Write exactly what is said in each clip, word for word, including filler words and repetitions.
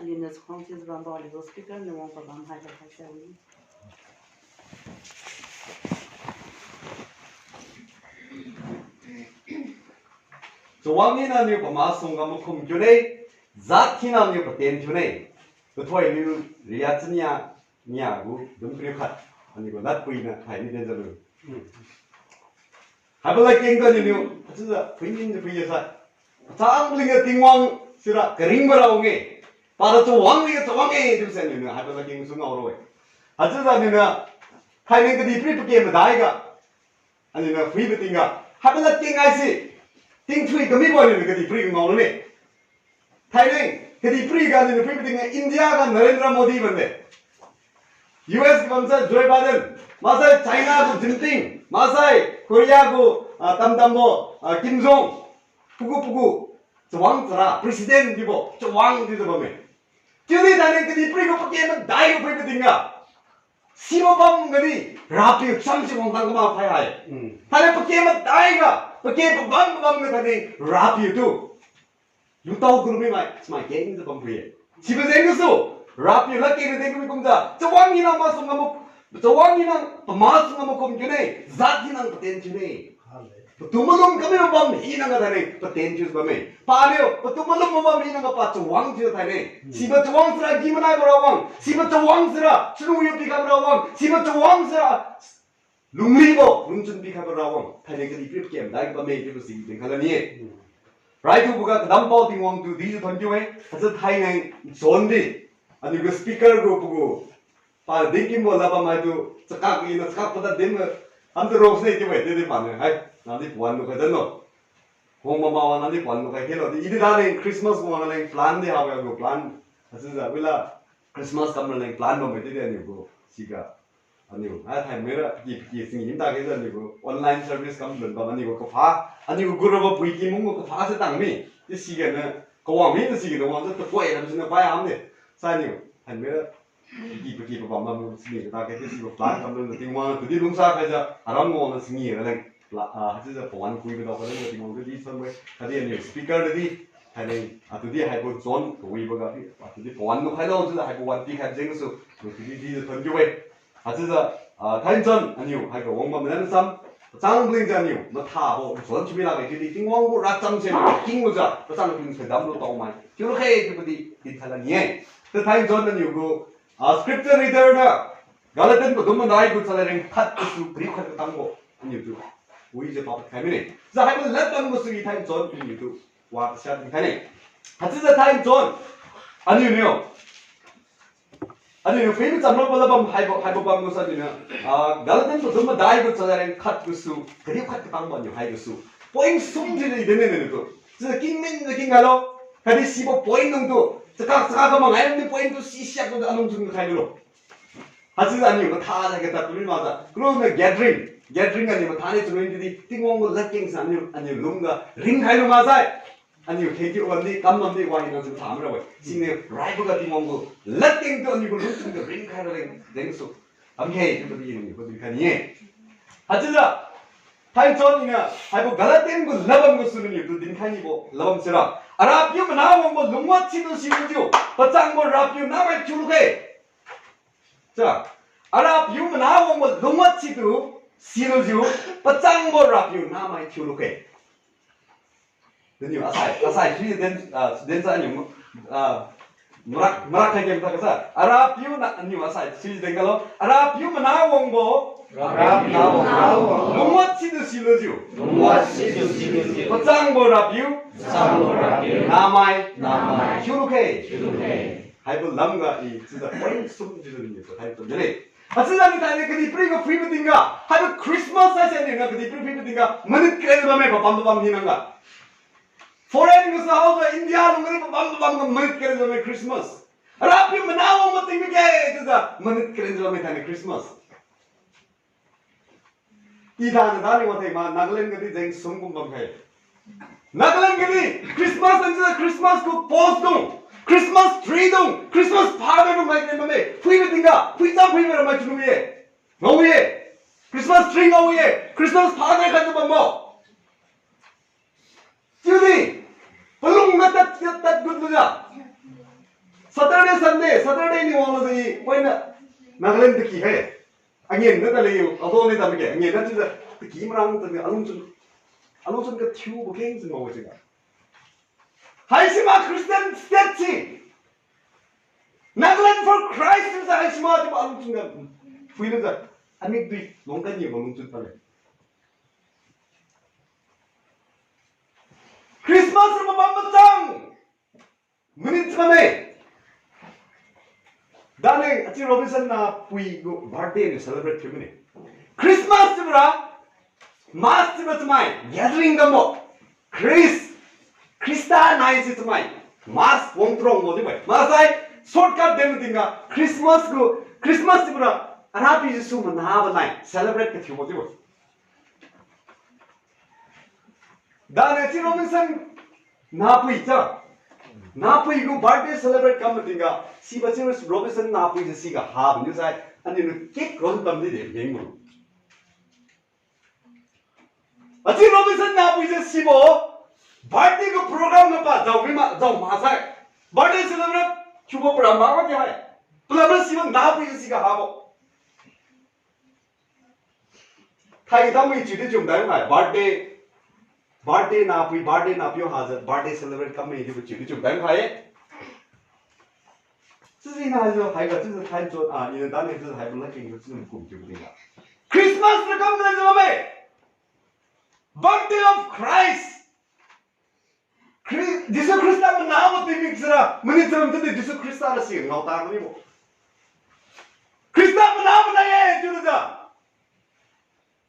Iniu chakhuang chiujiu bambo aliu gu speaker niu wang pabam haibo hai sa wi. Chawang hina niu pama sungga makhum kiune, jat hina niu paten thiune. Kathoi niu ria chania, nia gu dungkriu khat, aniu gu ladpuina thaini den jalu. Haibo ladkeng ga niu niu, achiujiu phuimin phuiye sai. Pachang lingga Tingwang sira karingbo ra wang-e. Para chawang lingga chawang-e chiubo se niu niu haibo ladkeng su ngao ra-e. Achiujiu niu niu, thainai kadihpiri pake madai ga, aniu niu phuibo tingga, haibo ladkeng haise tingthui kamibo niu niu kadihpiri ngao lune. Thainai kadihpiri ga niu niu phuibo tingga India ga Narendra Modi bamde. U S ga bamsai Joe Biden, maksai China gu Jinping, maksai Korea gu, ah, tamtambo, ah, Kim Jong, pagu pagu, chawang chara, president dibo, chawang dijiu bamme. Chiudi thainai kadihpiri gu pake madai ga phuibo tingga, sibo bam gadi, Rapiu chamse wangtang kama phai hai. Thainai pake madai ga, pake pabam pabam ga thainai Rapiu tu lutao kalu mimai, chamai kengjiu bam phui-e. Sibo jeng gasu, Rapiu ladkeng na deng kami kumjiu, chawang hina maksungga ma, chawang hina pama sungga makhum kiune, jat hina paten thiune. Patu malum kami mabam hina ga thainai paten thiujiu bamme. Paniu patu malum mabam hina ga pa chawang thiu thainai. Sibo chawang sira gi-manaibo rawang, sibo chawang sira chunwibo pikhaibo rawang, sibo chawang sira lunglibo lungchun pikhaibo rawang, thainai kadihpiri pake madai ga bamme chiubo si dinkhai lani-e. Raithuboga kadampao Tingwang tu dijiu thon kiu-e, haichiu thainai nchon di, aliu gu speaker gu pagu, pa dingkinbo lad bam haitu, chakak ina chakak pada din, hamtu rose ne chiu-e, chiudi paniu hai, nadi pawan lu khai danlo. Hung mama wan nadi pawan lu khai khelo di, idi daleng Christmas wan leng plan di habo gu plan, haichiujiu wila Christmas kam leng plan bamme chiudi aliu gu, siga. Aliu, hai thainai mira, paki paki sing him ta khejiu aliu gu online service kam lun bam aliu gu kapha, aliu gu gura ba pui ki mung gu kapha se tang mi. Di siga niu, kawang mi di siga niu wangjiu tapoi lam siniu pai hamne. Sai aliu, thainai mira, paki paki pabam bam sini ta khe di sibo plan kam lun Tingwang tudi lungsa khaijiu, aram wangna singi raleng. La, ah, haichiujiu pawan pui kadao kha leng Tingwang tudi sanwe. Khatdi aliu speaker tudi, thainai, atudi haibo nchon kawibo ga di, atudi pawan lu khailo chiujiu haibo wan pikhai jengsu, atudi dijiu thon kiu-e. Haichiujiu, ah, thainchon aniu haiga wang bam manan sam, pachang blingjiu aniu mathabo nchon thiumi lakge chiudi Tingwang gu racham se kinglujiu pachang pling se damlu tao mai chiu lakge chiubo di dinkhai lani-e. Chiu thainchon aniu gu, ah, scripture reader na Galatian padum madai gu chalad reng khat gasu kariu khat katangbo aniu tu wijiu papad khai mine. Chiujiu haibo ladbam gasu i thainchon aniu tu wa kasia dinkhaine. Haichiujiu thainchon aniu niu, aniu niu phui machamlo pala bam haibo, haibo bam gasu aniu niu, ah, Galatian padum madai gu chalad reng khat gasu kariu khat katangbo aniu hai gasu point sum thiujiu i dinne niu tu. Chiujiu kingmin jiu kingkhailo. Khatdi sibo point dung tu, chakak chakak ga mangai di point tu si siak tu alung chun khai lulo. Haichiujiu aniu matha lagi tad pumi makjiu, kalu niu gathering, gathering aniu matha ni chunwi di, Tingwang gu ladkeng sa aniu, aniu lungga ringkhai lu maksai, aniu khengkiu bamdi, kam bamdi, wa hina chiu matha mira-e. Siniu raiboga Tingwang gu ladkeng tu aniu gu lungchun ga ringkhai raleng jengsu kamkhe chiubo di iniu padikhai ni-e. Haichiujiu, thainchon iniu haibo Galatian gu ladbam gasu niu tu dinkhai nibo ladbam sira, Arapiu mana wangbo lungwat situ silujiu, pachangbo Rapiu namai thiu lukhe. Cha, Arapiu mana wangbo lungwat situ silujiu, pachangbo Rapiu namai thiu lukhe. Deniu asai, asai si den, ah, densa niu, ah, marak, marak khai kem ta kasa. Arapiu na, niu asai si den kalo. Arapiu mana wangbo. Arapiu mana wangbo. Lungwat situ silujiu. Lungwat situ silujiu. Pachangbo Rapiu. Pachangbo Rapiu. Namai. Namai. Thiu lukhe. Thiu lukhe. Haibo lamga i chiujiu point sum chiujiu niu tu hai tu dele. Achiujiu ni thainai kadihpiri ga phuibo tingga, haibo Christmas haise niu niu kadihpiri phuibo tingga, minute karen bamme pabam pabam hinangga. Foreign gasu haojiu India lungga ni pabam pabam ga minute karen bamme Christmas. Rapiu mana wangbo tingmige chiujiu minute karen bamme thainai Christmas. I dana dani wathai ma Nagaland gadi jeng sum kum bam khai. Nagaland gadi Christmas nang chiujiu Christmas gu post dung, Christmas tree dung, Christmas father dung mai kren bamme. Phuibo tingga, phuicham phuibo ramai chunwi ye. Ngao ye. Christmas tree ngao ye. Christmas father khatjiu bambo. Chiudi, palung na tad, tad, tad gut lujiu. Saturday, Sunday, Saturday ni wanglo jeng i, poina Nagaland taki hai. Angen na taliu, abo ni tamke, angen na chiujiu, taki marang tani, alungchun, alungchun kathiubo keng si mao chiuga. Haisima Christian state si. Nagaland for Christ chiujiu haisima chiubo alungchun ga. Phuilujiu, amik dui, lungkan nibo lungchun pale. Christmas ra mabam machang. Minute chamai. Dane, achi Robinson Napui gu birthday ni celebrate thiu mine. Christmas chiubora, Mass chiubo chamai, gathering kambo. Chris, Khrista nai si chamai. Mass wang trong mo di bai. Mass hai, shortcut dem tingga, Christmas gu, Christmas chiubora, Arapiu Jesu manabo nai, celebrate kathiu mo di bai. Dane chi Robinson Napui cha. Napui gu birthday celebrate kam tingga. Sibo chi Robinson Napui se siga ha bamniu sai. Aniu nu cake ron bam di de beng mo. Achi Robinson Napui se sibo. Birthday gu program na pa jao mi ma, jao ma sai. Birthday celebrate. Chubo program ma wa di hai. Program sibo Napui se siga habo. Thai tamui chiudi chum dai khai, birthday, birthday Napui, birthday Napiu hajiu, birthday celebrate kam mi chiubo chiudi chum dai khai. Sisi na hajiu, haiga chiujiu thai chot, ah, ina dane chiujiu haibo la keng chiujiu kum chiu ding ga. Christmas na kam na jiu me. Birthday of Christ. Khri-, Jesu Khrista manabo tingmik sira, mani charam tadi Jesu Khrista ra si ngao ta kami bo. Khrista manabo nai ye, chiu raja.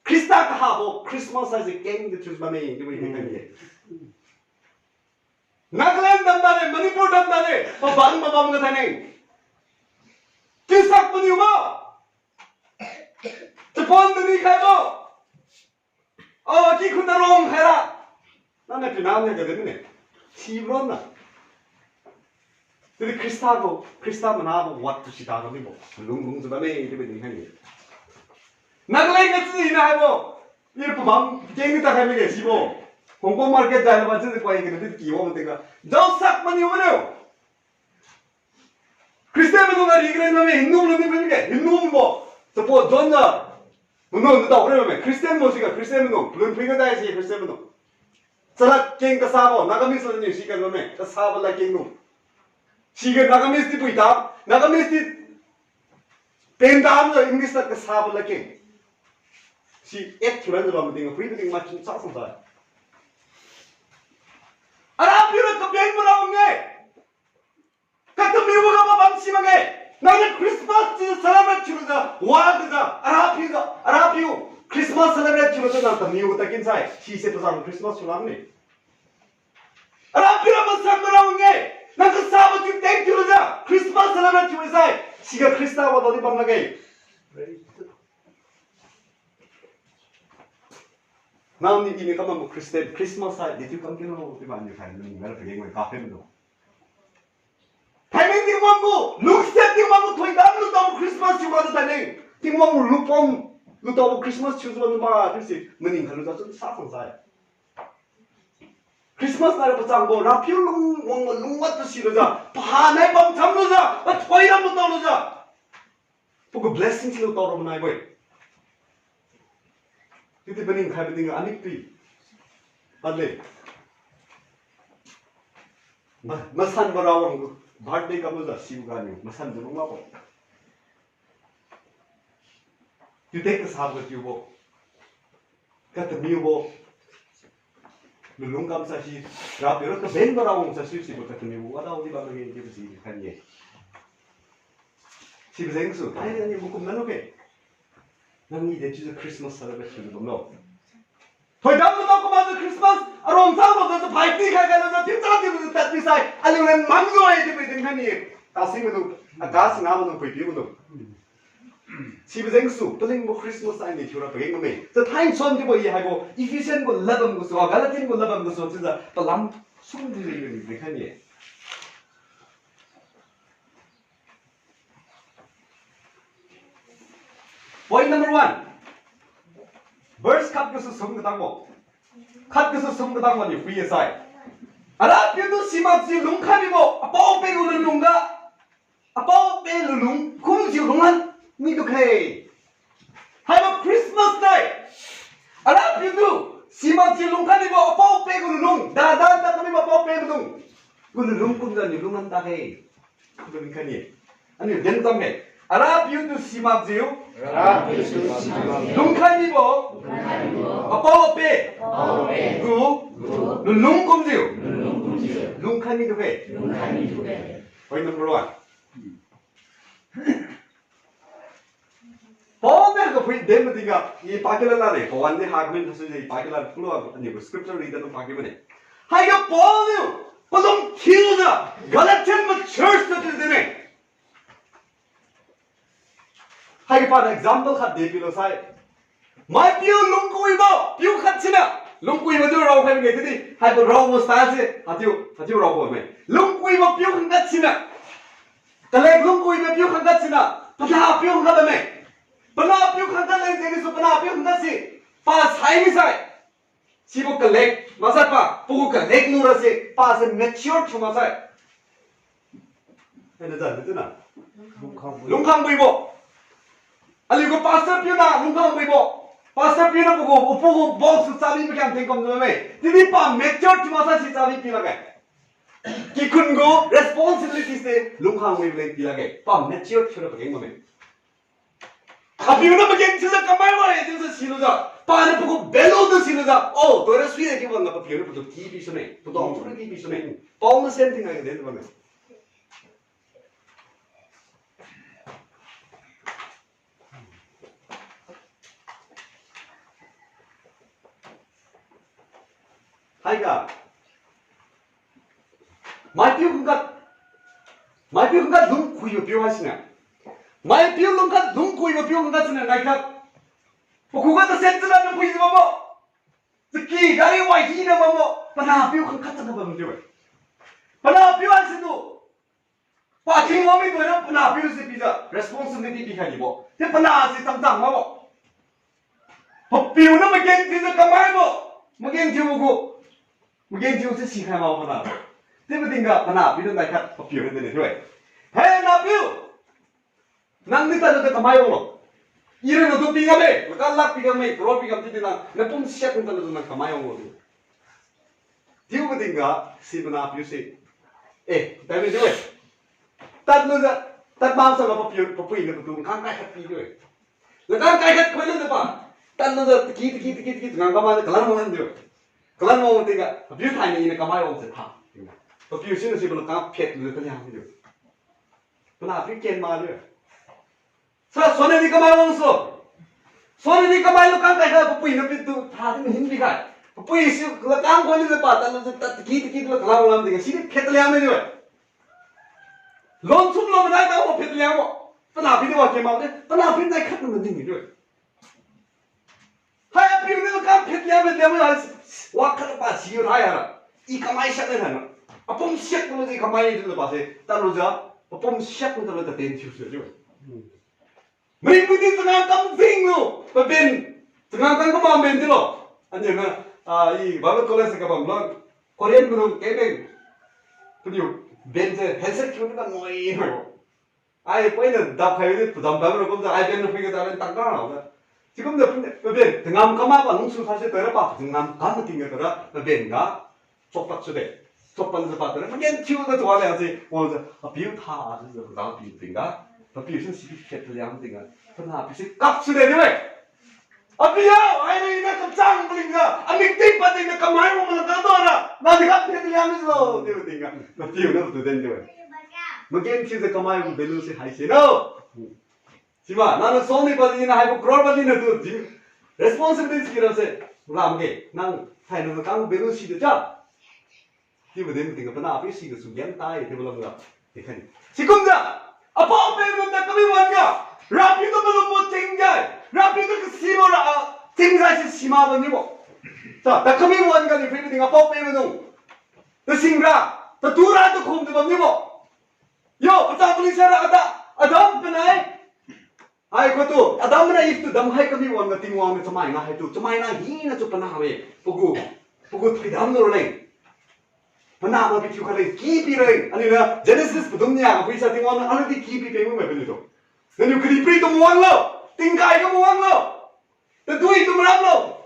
Khrista kahabo, Christmas haise keng de chiu bam me, chiu bam me. Nagaland dam dade, Manipur dam dade, pabang pabang ga thainai. Kiusak paniu ma. Chapon tadi khai bo. Oh, ki khun na rong khaira. Nang na pinam ne ga din ne. Si bron na. Tadi Khrista bo, Khrista manabo wat tu sita kami bo. Lung lung jiu bamme, chiubo din hai ni. Nagaland ga chiu na hai bo. Ira pabam keng ni ta khai mi ge sibo. Hong Kong market jai na ba chiu kwai ke di ki wo ma tingga. Jaosak maniu maniu. Christian maidung ga ri kren bamme, Hindu maidung ri kren bamme, Hindu maibo. Suppose John ga. Maidung tao kren bamme, Christian maibo siga Christian maidung. Palun phui ga dai si Christian maidung. Chalad keng kasabo, Nagamese lad ni si kan bamme, kasabo ladkeng dung. Siga Nagamese di pui tam, Nagamese di pen tam lo English lad kasabo ladkeng. Si et thulan jaba maidung, phui maidung ma chun sa sang sa. Arapiu ra kaben marao nge. Katamiu ga mabam si makge. Nang ni Christmas chiu celebrate thiulujiu, wa gajiu, Arapiu ga, Arapiu Christmas celebrate thiulujiu nang tamiu ga takin sai. Sise pazan Christmas thiulam ni. Arapiu ra masan marao nge. Nang kasabo chiu teng thiulujiu, Christmas celebrate thiu sai. Siga Khrista wadaodi bam lakge. Nang ni ini kambo Christian, Christmas hai, di thiu kam kilo, di ba ni khai, ni ngar pageng wai kafe mdo. Thainai Tingwang gu, lungsiat Tingwang gu thoidam lutao Christmas thiu ba tu thainai. Tingwang gu lupom lutao Christmas thiu ba tu ma, chiu si, maning khalu sa chun sa sang sai. Christmas nai ra pachangbo, Rapiu lung, wang lungwat tu silujiu, paha nai bam chamlujiu, pathoidam lutao lujiu. Pagu blessing si lutao ra manai bo-e. Titi maning khai maning ga anik pi. Padle. Ma, masan marao wang birthday kamlujiu sibo ganiu, masan jiu lung makbo. Chiu teng kasabo ga chiubo. Katamiubo. Lulung kam sa si, Rapiu ra kaben marao wang sa si, sibo katamiubo, wadao di bam lakge, chiubo si khan ye. Sibo jengsu, ai, ani makum na lo ke. Nang ni de chiujiu Christmas celebrate thiu bamlo. Thoidam lutao kumjiu Christmas, arong chang lo jiu phai pi khai khai lo jiu, thiu chang thiu jiu tat pi sai, aliu len mang lo ai chiubo din khan ye. Kasi madu, akasi nga madu, pui pi madu. Sibo jengsu, palingbo Christmas ai ni thiura pageng bamme. Chathai nsuan chiubo i haibo, Ephesian gu ladbam gasu, Galatian gu ladbam gasu, chiujiu palam sum di leng ni khan ye. Point number one. Verse khat gasu sum katangbo. Khat gasu sum katangbo ni phui ye sai. Arapiu tu simakjiu lungkhai mibo, apao-peh gu lunlung ga. Lungkumjiu aliu lunghan takhe. Lungkhai ni. Aliu din tamkhe. Arapiu tu simakjiu. Arapiu tu simakjiu. Lungkhai mibo. Lungkhai mibo. Apao-ape. Apao-ape. Gu. Gu. Lungkumjiu. Lungkumjiu. Lungkhai mitukhe. Lungkhai mitukhe. Point number one. Paul niu kaphui din matingga, i pakila lane, pawan di hak min hasu i pakila kulu aniu scripture read na pakiu mane. Haiga Paul niu, palung thiujiu, Galatian ma church tu tu dine. Haiga paniu example khat de pilo sai. Maipiu lungkuibo, piu khat siniu. Lungkuibo tu raokhai mane tidi, haibo raobo style se, hatiu, hatiu raobo me. Lungkuibo piu khat siniu. Kalek lungkuibo piu khangkhat siniu, panahpiu khangkhat bamme. Panahpiu khangkhat leng jengniu su panahpiu khangkhat si, pa sai misai. Sibo kalek, maksai pa, pagu kalek lura si, pa se mature thiu maksai. Haina jan tu na. Lungkhang buibo. Aliu gu pastor piu na lungkhang buibo. Pastor piu na pagu, pagu box su chabi pakiam tingkum tu bamme. Tidi pa mature thiu maksai si chabi pi lakge. Kikhun gu responsibility se lungkhang wi leng pi lakge. Pa mature thiura pageng bamme. Apiu na magenthiujiu kamai ware chiujiu silujiu. Paniu pagu value tu silujiu. Oh, tora sui aki wangga papiu na patu ki pi sune. Patu ang sune ki pi sune. Paul na same thing ai den bamme. Haiga. Maipiu khangkhat. Maipiu khangkhat lungkuibo piu haisiniu. Maipiu lungkhat lungkuibo piu khangkhat siniu naikhat. Pakhuga tasen chalad na phuijiu bambo. Chaki gari wai hina bambo. Panahpiu khangkhat changkha bam chiu-e. Panahpiu haisitu. Pa Tingwang mi tuhoira panahpiu si pijiu responsibility pikhai dibo. Chiu panah si chamchang makbo. Papiu na magenthiujiu kamaibo. Magenthiubo gu. Magenthiu si sikhai makbo panah. Chiubo tingga panahpiu na naikhat papiu na dinne chiu-e. He nahpiu. Nangdi tadlujiu kamai wanglo. Ira natu pi ngamme, lakh lakh pi ngamme, crore pi ngam chiudi nang, napum siakniu tadlujiu nang kamai wanglo. Chiubo tingga, si panahpiu si. Eh, tadmi chiu-e. Tadlujiu, tadma sangga papiu, papui niu patu, kang kaikhat pi chiu-e. Lakang kaikhat khoilujiu pa. Tadlujiu, taki, taki, taki, taki, ngang kamai kalan wanglan chiu-e. Kalan wang tingga, papiu thaini iniu kamai wangse tha. Papiu siniu si lakang phet lujiu kaliang chiu. Panahpiu ken mak chiu. Sa, suanni kamai wangsu. Suanni kamai lakang kaikhat papui niu pitu tha di mahin pikhai. Papui si lakang khoilujiu pa tadlujiu tad taki taki tu kalan wanglam tingga sidi phet liangme chiu-e. Lonsum lo madai tabo phet liangbo. Panahpiu di wa ken makde, panahpiu naikhat na mading chiu-e. Hai apiu niu lakang phet liang phet liang hai, wakhat pa siu hai hara. I kamai siak ne hana. Apum siak tu ji kamai tu pa se, tadlujiu, apum siak tu tadlujiu taten thiusu chiu. Maringpui di changam kam jinglu, paben, changam kam kamam ben dilo. Aniu na, ah, i Bible College ga bamlo, Korean maidung keng-keng. Paliu ben se handshake thiu niu kanoi mai-o. Ai poina dapkhai di padam bamra kumjiu ai ben na phuiga ta ben tangka rao ga. Sikumjiu paben, changam kam mabo lungsu sase tura pa changam kam matingga tura paben ga. Chokpad sude. Chokpadjiu pa tura magenthiujiu tuwa liangse wangjiu apiu tha ajiu rapiu tingga. Papiu sin si phet liang tingga. Panahpiu si kap sude chiu-e. Apiu, ai ni na kachang palingga, amikting patingga kamai wang malakang dora, nadi kap phet liang milo chiu tingga. Papiu na tu den chiu-e. Magenthiujiu kamai wang value se haise no. Sima, nangniu song ni padi na haibo crore padi natu di. Responsibility si rase, lamge, nang thainai kang value si de cha. Chiubo din tingga panahpiu si gasu gen tai chiubo lamga. Dikhai. Sikumjiu, apao-ape maidung tadkami wan-ga, Rapiu tu malumbo tingga, Rapiu tu kasibo ra, ah, tingga si sima bamniubo. Sa, tadkami wan-ga ni phui tingga apao-ape maidung. Tasingra, tatura takhum tu bamniubo. Yo, pachang paliu sara ada, Adam panai. Hai khutu, Adam nai Eve tu damkhai kami wan-ga Tingwang niu chamaina haitu, chamaina hina chu panah-e, pagu, pagu thoidam lu raleng. Panah ma pithiu khaleng, ki pi raleng, aliuniu Genesis padum nia ga phuisa Tingwang niu aliudi ki pi peng mai paliutu. Naliu kadihpiri tu mawanglo, tingkai ga mawanglo, tadui tu maramlo,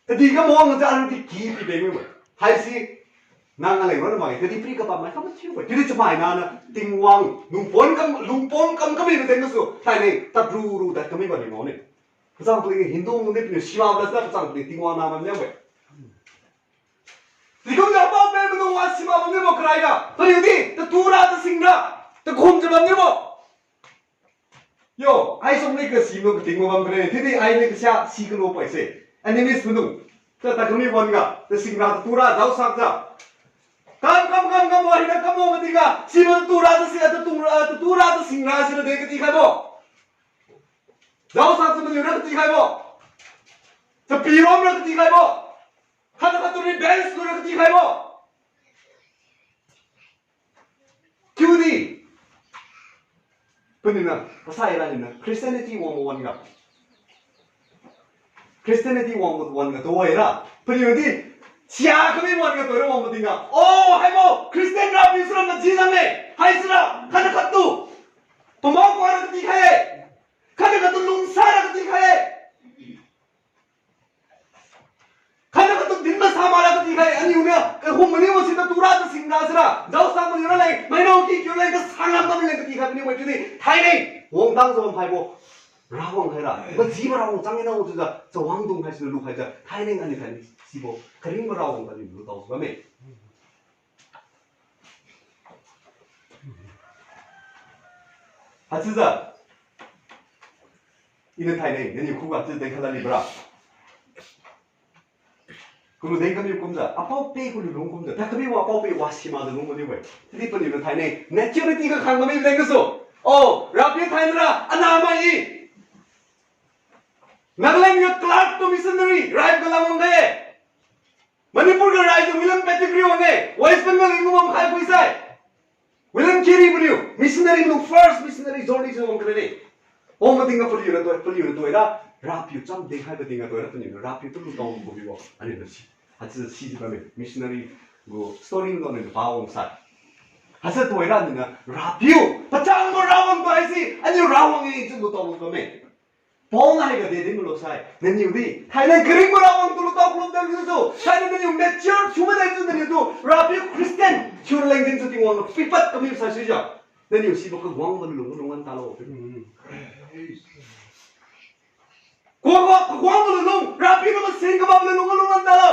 kadih ga mawanglo chiu aliudi ki pi peng mai. Haise, Nang aleng ronna mai, kadi pri kabam mai kam thiu-e. Chiudi chamai nana Tingwang, lungpom kam, lungpom kam kami ba jeng gasu, thainai, tad ru ru tad kami bani ngao ne. Kachang pui Hindu nung di pini sima ba sina kachang pui Tingwang na bam niu-e. Tingkum na pa pe manu wa sima bam niu bo karai ga. Paliu di, tatu ra, tasing ra, takhum jiu bam niu bo. Yo, ai sum ni kasi lu kating lu bam kare, chiudi ai ni kasia si kalu paise. Enemies manu. Cha ta kami wan ga, tasing ra, tatu ra, jaosak ja. Kam, kam, kam, kam, wa hina kam wa mati ga, si matu ra, tasing, tatu ra, tatu ra, tasing ra, sina de katikhai bo. Jaosak sa manu ra katikhai bo. Chapi rom ra katikhai bo. Khat khat tu revenge lu ra katikhai bo. Chiudi. Paniu na, pasai ra ni na, Christianity wang wan ga. Christianity wang wan ga tuhoira. Paniu di, sia kami wan ga tuhoira wang mating ga. Oh, haibo, Christian ra pi sura maji lam ne. Hai sura, khat khat tu. Pamao kwa ra katikhai. Khat khat tu lungsa ra katikhai. Khat khat tu din masa mara katikhai, aniu niu, kahum maniu si tatu ra, tasing ra sira, jaosak maniu ra leng, maina ki kiu leng, kasang lam kam leng katikhai maniu mai chiudi, thainai, wang tang jam haibo, rawang khaira, maji ma rawang chang ina chiujiu, chawang dung khai sina lukhai jiu, thainai aniu thainai, sibo, karingbo rawang aniu lu tao bamme. Haichiujiu, iniu thainai, naniu khuga chiu dengkha lani bra. Kulu deng kami kumjiu, apao pe kulu lung kumjiu, ta kami wa apao pe wa sima jiu lung kami we. Chiudi paniu niu thainai, maturity ga khang kami leng gasu. Oh, Rapiu thainai ra, anamai i. Nagaland ga Clark tu missionary, rai ga lam wang de. Manipur ga rai tu William Pettigrew wang de, West Bengal ga wang khai pui sai. William Carey paliu, missionary lu first missionary journey si wang kare de. Wang mating ga paliu ra tu, paliu ra tuhoira, Rapiu cham dengkhai ba ting ga tuhoira paliu ra, Rapiu tu lu tao gu bibo, aniu na si. Haichiu si jiu bamme, missionary gu story lu aniu na pa wang sai. Haichiu tuhoira aniu na, Rapiu, pachang gu rawang tu haisi, aniu rawang i chiu lu tao gu bamme. Paul na haiga de din malo sai, naniu di, thainai karingbo rawang tu lu tao kulu dam jiu su, thainai naniu mature thiu ma dai jiu naniu tu, Rapiu Christian thiu leng din su Tingwang na phuipat kami sai suijiu. Naniu sibo kawangbo lulung, lulung wan talo. Kawangbo, kawangbo lulung, Rapiu na masen kabam lulung, lulung wan talo.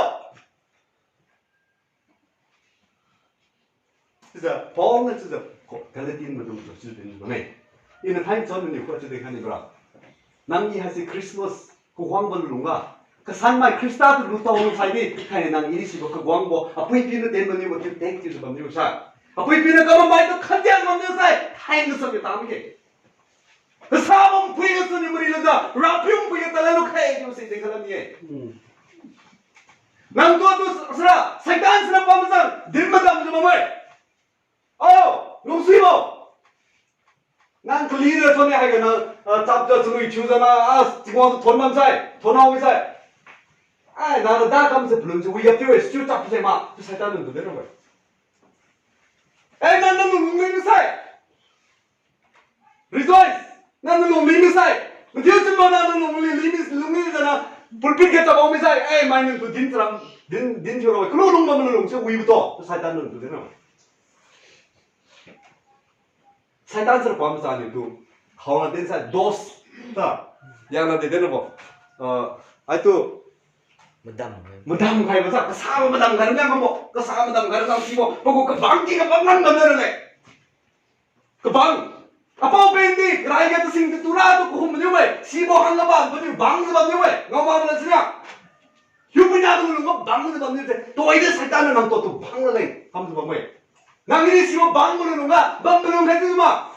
Chiujiu Paul niu chiujiu Galatian maidung tu chiu din bane. Iniu thainai chon niu khuga chiu din khaini bra. Nang i haise Christmas kawangbo lulungga, kasanmai Khrista tu lu tao lu saidi, thainai nang i sibo kawangbo, apui-apiu niu ten bamniubo chiu ten chiujiu bamniu sai. Apui-apiu niu kamamai tu khatdi bamniu sai, thainai sap ye tami khe. Kasabo npui gasu niu mari lujiu, Rapiu npui ga tadlan lukhai chiubo si din khalan ye. Nang tu tu sira, Satan sira pamsang, din madam jiu bamme. Oh, lungsuibo. Nang kali ra thon ye haiga nang, ah, chap jiu chalui thiujiu na, ah, Tingwang tu thon bamsai, thon hao misai. Ai, nang na da kamse palun si wi gap thiu-e, sichiu chap se ma, tu Satan nang tu din ra we. Eh, nang nang lung lung misai. Rejoice. Nang nang lung lung misai. Mathiu chimbo nang nang lung lung lung misai, lung misai na pulpit ga chap hao misai. Eh, mai nang tu din charam, din, din thiu ra we. Kalu lung bam lung lung si wibo to. Tu Satan nang tu din ra we. Satan sira pamsang niu tu. Khaona din sai dos. Ta. Yangna de din ra bo. Ah, ai tu. Madam. Madam khai basa, kasabo madam khai ra niu kambo. Kasabo madam khai ra nang sibo. Pagu kabang ki kabang nang bam ra le. Kabang. Apao pen di, rai ga tasing tu tura tu kahum niu we. Sibo hang kabang, paniu bang jiu bamniu we. Ngao ma bala sina. Hiupuina tu lungga bang jiu bamniu se. Tuhoidi Satan na nang tu tu bang ra leng. Kam jiu bam we. Nang ni sibo bang bo lungga, bam bo lung khai tu ma.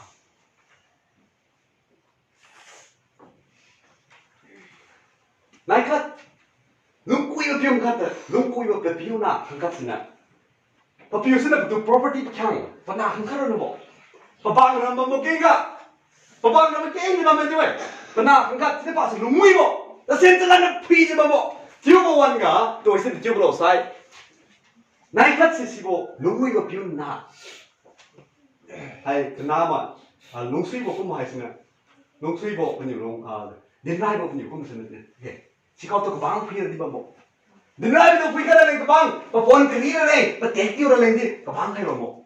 Naikhat, lungkuibo piu khat, lungkuibo papiu na khangkhat sina. Papiu sina patu property pakhiang, pana khangkhat rabo. Pabang rabo kengga. Pabang rabo kengga bam jiu-e. Pana khangkhat sina pasi lungwibo. Tasen chalan na phui jiu bambo. Thiubo wan-ga, tuhoise thiubo lo sai. Naikhat si sibo lungwibo piu na. Hai, kanama, ah, lungsuibo kum hai sina. Lungsuibo paniu lung, ah, dinraibo paniu kum sina. Okay. Sikhao tu kabang phui ra di bambo. Dinraibo tu phuikhai raleng kabang, papon kari raleng, patek tiu raleng di kabang khai bambo.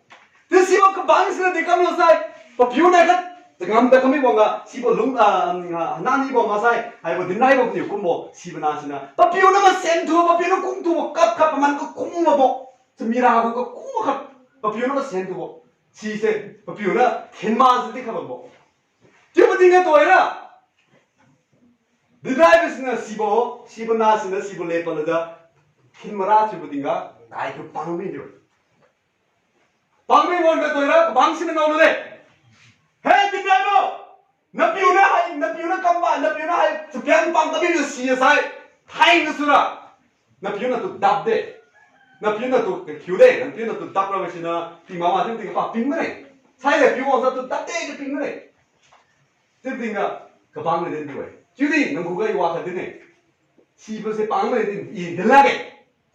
Chiu sibo kabang siniu dekamlo sai, papiu nai khat, changam tad kami bamga, sibo lung, ah, ah, nani bam masai, haibo dinraibo paniu kumbo, sibo na siniu. Papiu na masen tu, papiu na kung tu, kap kap paman kakung bambo. Chamira gu kakung khat, papiu na masen tubo. Sise, papiu na thinma si di kha bambo. Chiubo tingga tuhoira. Dinraibo siniu sibo, sibo na siniu sibo le palajiu. Thin mara chiubo tingga, dai tu pangmi di. Pangmi wan ga tuhoira, kabang siniu ngao lu de. He, dinraibo! Napiu na hai, napiu na kamba, napiu na hai, chapiang pang kami lu si sai. Thai na sura. Napiu natu dap de. Napiu natu kiu de, napiu natu dap ra siniu, tingma ma chiu tingga pa ping mane. Sai le piu wang sa tu dap de, de ping mane. Chiu tingga, kabang le din tu e. Chiudi, nang khuga i wa khat din e. Sibo se pang mane din, i din lak e.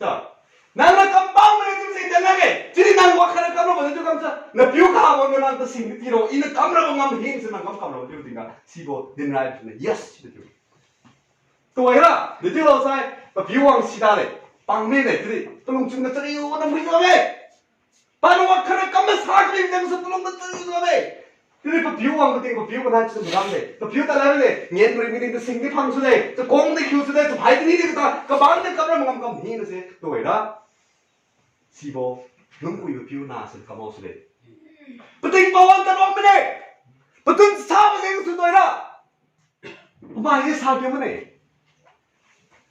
Cha. Nang na kam pang mane din se din lak e. Chiudi nang wa khat na kam ra ma chiu kam sa. Napiu kha wang nang tasing di tiro, i na kam ra ngam hing se nang kam kam ra chiu tingga. Sibo, dinrai, yes, chiu tiu. Tuhoira, dechiu lo sai, papiu wang sida le, pang mane, chiudi, palung chun na chariu, na mui lo le. Panu wa khara kam sa kali deng sa palung na chariu lo le. Chiudi papiu wang kating, papiu kana chiu madam le. Papiu ta la le, ngen ri mi ding kasing di phang su le, chakong di khiu su le, chaphai di ni di kata, kabang di kam ra mangam kam ni na se, tuhoira. Sibo, nung kui papiu na se kamao su le. Pating pawan ta wang mane. Patun sa ma deng su tuhoira. Pamai ye sa kiu mane.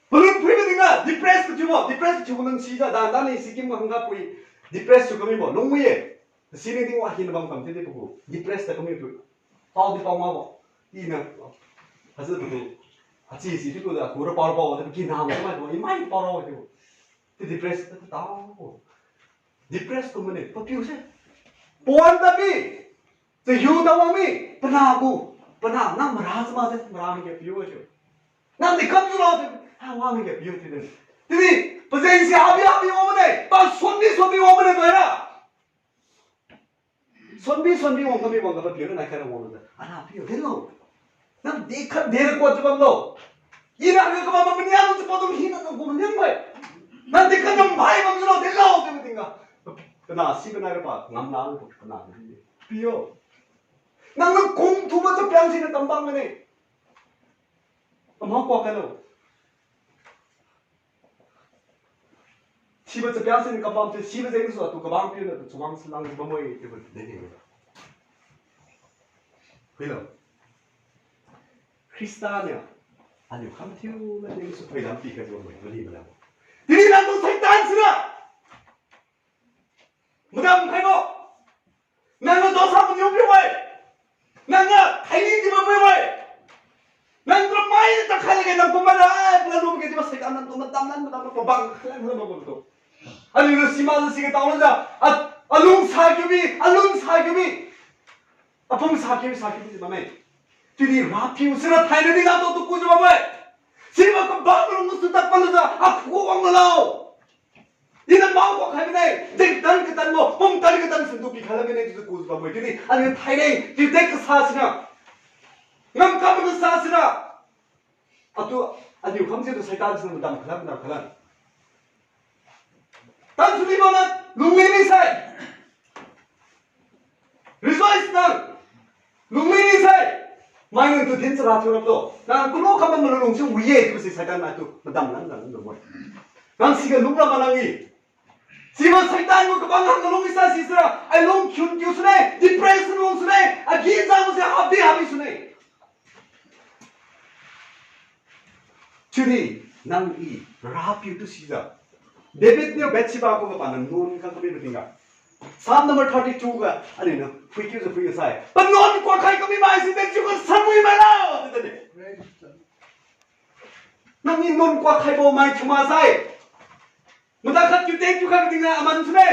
Palun phui ma tingga, depress kathiubo, depress kathiubo nang sijiu, dan dan ni Sikkim ga hangga pui, depress thiu kamibo, lungwi ye. Sini ting wa hina bam kam tidi pagu, depress ta kami tu. Pao di pao mabo. Ina, hajiu tu, hachi si tu da, kura pao pao, tapi kina mo mai tu, imai pao rao tu. Ti depress ta tao. Depress tu mane, papiu se. Pawan tapi. Chahiu ta wang mi, pana gu, pana, nang mara sama de, mara mi ge piu chiu. Nang di kam jiu lo de, ha wang mi ge piu chiu de. Chiudi, pajeng si habi habi wang mane, pa suan mi suan mi wang mane tuhoira. Suan mi suan mi wang kami wang ga papiu na nai khat ra wang de. Ana piu de lo. Nang di khat de ra kuat jiu bam lo. Ira ga kama ma mania lu jiu pa dung hina nang gu mania mai. Nang di khat nang bai bam jiu lo, de lo, de ma tingga. Kana si kana ra pa, ngam la lu kana. Piu. Nang nang kung tu ma chapiang si na tambang mane. Amha kwa kalo. Sibo chapiang sin kabam se, sibo jeng su atu kabang piu na tu chawang silang bamoi, chiubo de ni. Hello. Khrista niu, aliu kham thiu na jeng su thoidam pi kha bamoi, mani mala. Tini nang tu Satan sira. Madam khaibo. Nang na dosa maniu piu-e. Nang na thaini di bammi-e. Nang tu mai ta khai lagi nang kumba ra, pala lum ke di ba Satan nang tu madam lan madam pabang khai lan madam tu. Aliu na sima si ke tao na ja. A, alung sa kiu mi, alung sa kiu mi. Apum sa kiu mi, sa kiu mi di bamme. Chiudi Rapiu sira thainai di nang tu tu kujiu bamme. Sima kabang lung su tak pala ja, akhu wang lo. Ina mao kuak khai mine, dek tan katan mo, pum tan katan sin tu pi khai la mine, chiujiu kujiu bamme. Chiudi, aliu thainai, chiu dek kasa sina. Ngam kam kasa sina. Atu, aliu kham si tu Satan sina madam khalan, madam khalan. Tan suni mana, lungli ni sai. Rejoice nang. Lungli ni sai. Mai nang tu din chara thiu rap to. Nang kulu kham malu lung si wi ye, chiubo si Satan mai tu, madam nang nang nang mo. Nang siga lung ra ma nang i. Sibo Satan gu kabang hang lung i sa si sira, ai lung khun kiu sune, depression lung sune, agi jang se happy happy sune. Chiudi, nang i, Rapiu tu sijiu. David niu Bathsheba khuga paniu nuan kha kabi tingga. Psalm number thirty-two ga, aliu niu, phui kiu jiu phui sai. Panuan kuak khai kami mai si Bathsheba gu samui mai la, chiu de. Nang i nuan kuak khaibo mai thiu ma sai. Mata khat kiu ten kiu khai tingga aman sune.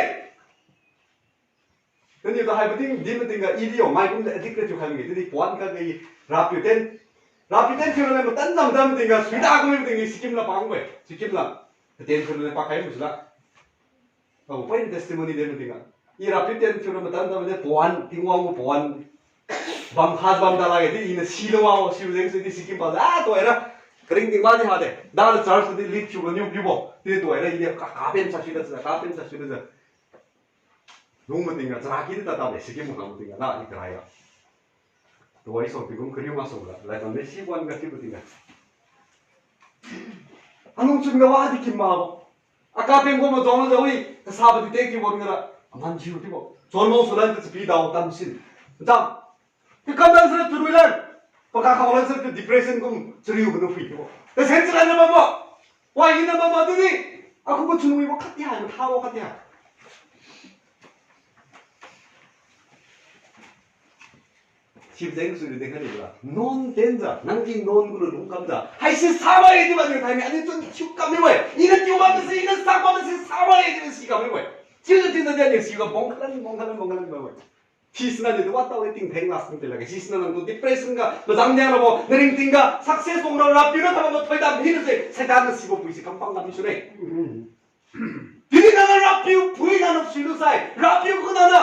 Nangniu tu haibo ting, din mating ga, i di yo, mai kum de addict ra thiu khai mi, chiudi puan kha ge, Rapiu ten. Rapiu ten thiu raleng matan jam dam ting ga, suida kum mi ting ga, Sikkim la pang bai. Sikkim la. Ten thiu raleng pa khai mi sula. Agu point testimony de mating ga. I Rapiu ten thiu raleng matan jam de puan, Tingwang gu puan. Bam khas bam da la ge, di i na si lo wa, si lo leng si di Sikkim pa la, to ai ra. Karingting madi hade. Dala church di lead thiubo niu piubo. Di tuhoira i di ka, kapen sa sui da, kapen sa sui da. Lung mating ga, chara ki di tata de, siki mukha mating ga, na i karai ga. Tuwai so tigum kariu ma so ga, lai tang de si wan ga ki mating ga. Alungchun ga wadi kim mabo. Aka peng ko ma jong la jawi, kasabo di tek ki wan ga ra, aman jiu tibo. Chon mo so lan ta chapi dao tam sin. Tam. Ki kam lan sira turui lan. Paka khao lan sira depression kum chariu banu phui tibo. Ta sen sira na mama. Wai na mama tu ni. Aku ko chunwi bo khat ya, ma tha bo khat ya. Sibjeng su de khan ni ba. Non ten ja, nang ki non gu lung kam ja. Hai si sa bai di ba ni thai ni, ani chun chu kam ni bai. Ina tiu ba si, ina sa ba si sa bai di si kam ni bai. Chiu chiu de ni si ga bong khalan, bong khalan, bong khalan ba bai. Sisna ni tu wa tau ting theng las ting te la. Sisna nang tu depression ga, mazang dia rabo, naring ting ga, success bong ra, rapiu na thaba ma thoi dam hin se, Satan na sibo pui si kam pang dam su ne. Tini na na rapiu pui na na silu sai, rapiu ku na na.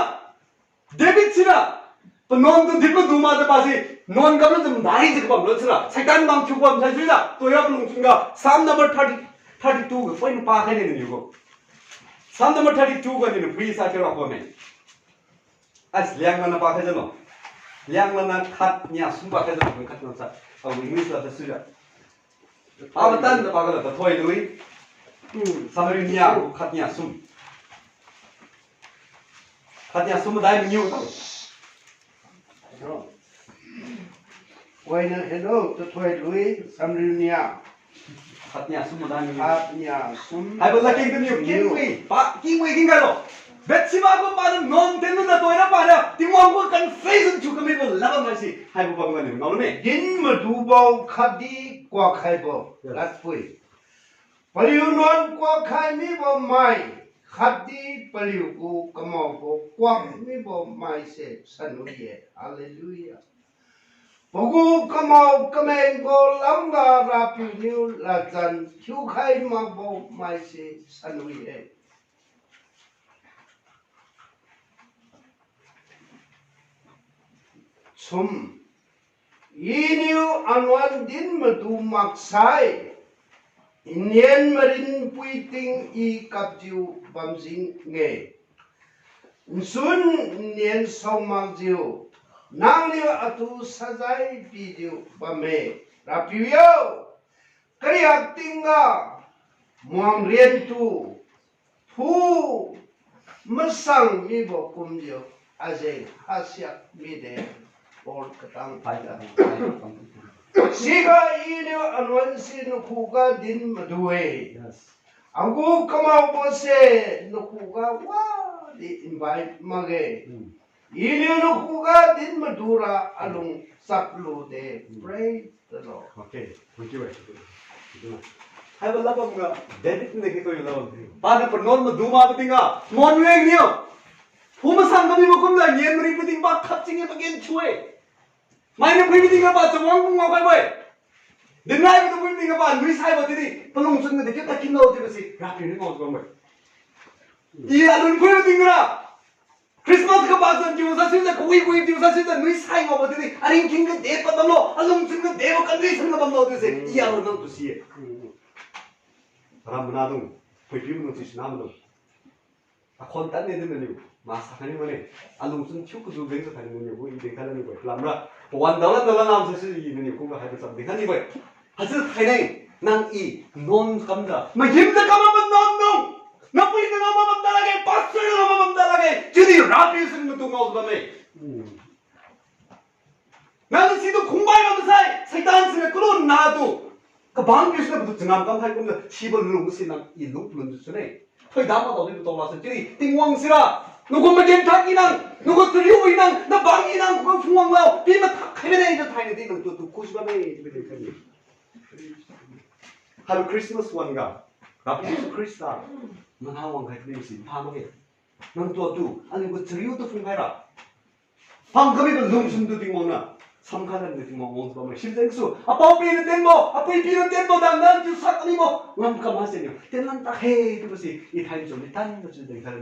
David sina, panon tu dip ma du ma de pa si, non kam na jam dai ji ka bam lo sina, Satan bang chu bam sai sina, tu ya lung sing ga, Psalm number thirty, thirty-two ga, point pa khai ne ni ko. Psalm number thirty-two ga ni pui sa ke ra ko ne. As, Liangmai na pa khai jano. Liangmai na khat nia sum pa khai jano, khat na sa. Au English la sa suja. Aba tan na pa khai la ta thoi lui. Hmm, Psalm ri nia khat nia sum. Khat nia sum dai mi niu tau. Oina hello, tu thoi lui, Psalm ri nia. Khat nia sum madai ni. Khat nia sum. Haibo ladkeng kaniu, niu. Kingwi, pa, kingwi king kalo. Bathsheba gu paniu nuan tenlu na tuhoira paniu, Tingwang gu confession thiu kamibo laba mai si. Haibo bam ganiu, ngao lu ne. Din madubo khatdi kuak khaibo. Yes. Ladpui. Paliu nuan kuak khai mibo mai, khatdi paliu gu kamaobo kuak mibo mai se sanwi-e. Hallelujah. Pagu kamao kamengbo lamga Rapiu niu ladjan thiukhai makbo maise sanwi-e. Sum, iniu anuan din madu maksai, inian marinpui ting i kapjiu bamjing-e. Nsun nian saomakjiu, nangniu atu sajai pijiu bamme. Rapiu yo, kariak tingga muangrian tu, phu masang mibo kumjiu, ajeng hasiak mide, Paul katang paida. Siga iniu anuan si nakhuga din madu-e. Yes. Agu kamaobo se nakhuga wadi invite makge. Hmm. Iniu nakhuga din madura alung chaplude. Hmm. Praise the Lord. Okay, thank you, eh. Haibo labam ga David ne ki koi labam. Paniu panuan madu mabo tingga, nuan weng niu. Phu masang kamibo kumjiu nian marinpui ting pa khapching-e, pagenthiu-e. Mainiu phuibo tingga pa chawang pung ngao khaibo-e. Dinrai phuibo tingga pa nui saibo tidi, palungchun ga di kita kinlo tibo si, Rapiu niu ngao bambo-e. I alun phuibo tingga ra. Christmas ga pa zan tiu sa sijiu, kawi kawi tiu sa sijiu, nui sai ngaobo tidi, aringting ga de pa bamlo, alungchun ga de pa condition ga bamlo tibo se, i alun nang tu si-e. Ram mana dung, phuipiu dung si sina mana dung. Akhon tan ne din naniu, masa khaini mane. Alungchun thiu kaju beng sa khaini naniu, gu i deng khaini bo-e. Lamra, pawan daolan daolan lam sa si i naniu, khuga haibo cham deng khaini bo-e. Haichiu thainai, nang i, nuan kamjiu. Mahim jiu kam bam nuan nung. Napui na ngao bam talakge, pastor na ngao bam talakge. Chiudi Rapiu sin matu ngao bamme. Hmm. Nang situ khungbai bam sai, Satan siniu kalun natu. Kabang piu siniu patu changam kam hai kumjiu, sibo lung si nang i lung palun tu sune. Thoidam ma tao di tao la se chiri, Tingwang sira. Nagu magen thak i nang, nagu chariu i nang, nabang i nang, khuga phungwang lau, pi mathak khai mine, i thainai di nang tu tu khusi bamme, chiu di khai ni. Haibo Christmas wan ga, Rapiu Jesu Khrista, mana wang khai kadi si, pha makge. Nang tu tu, aliu gu chariu tu phung khaira. Phang kamibo lungchun tu Tingwang na. Samkha lan ni Tingwang wang bamme. Sibjeng su. Apao pi na tenbo, apui pi na tenbo, dan dan tu sak kamibo. Ngam kam ha se niu. Ten lan tak he tu si. I thai chom ni tan tu si deng thai.